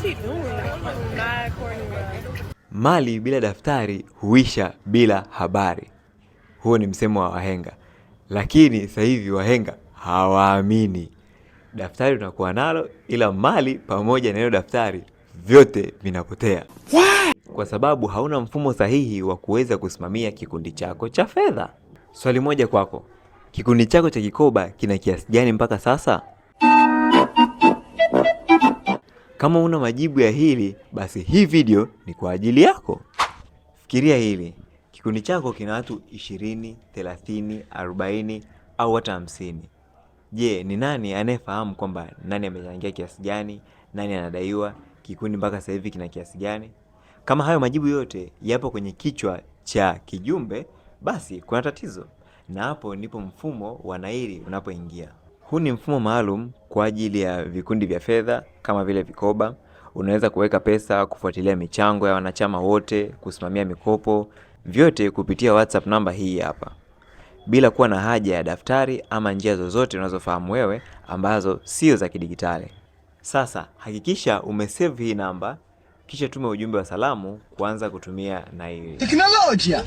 Is he doing? Mad corny, bro. Mali bila daftari huisha bila habari. Huo ni msemo wa wahenga, lakini sasa hivi wahenga hawaamini. Daftari unakuwa nalo, ila mali pamoja na hilo daftari vyote vinapotea kwa sababu hauna mfumo sahihi wa kuweza kusimamia kikundi chako cha fedha. Swali moja kwako, kikundi chako cha kikoba kina kiasi gani mpaka sasa? Kama una majibu ya hili, basi hii video ni kwa ajili yako. Fikiria hili, kikundi chako kina watu 20, 30, 40 au hata 50. Je, ni nani anayefahamu kwamba nani amechangia kiasi gani, nani anadaiwa, kikundi mpaka sasa hivi kina kiasi gani? Kama hayo majibu yote yapo kwenye kichwa cha kijumbe, basi kuna tatizo, na hapo ndipo mfumo wa Nairi unapoingia. Huu ni mfumo maalum kwa ajili ya vikundi vya fedha kama vile vikoba. Unaweza kuweka pesa, kufuatilia michango ya wanachama wote, kusimamia mikopo, vyote kupitia WhatsApp namba hii hapa, bila kuwa na haja ya daftari ama njia zozote unazofahamu wewe ambazo sio za kidigitali. Sasa hakikisha umesave hii namba, kisha tume ujumbe wa salamu kuanza kutumia Nairi. Teknolojia.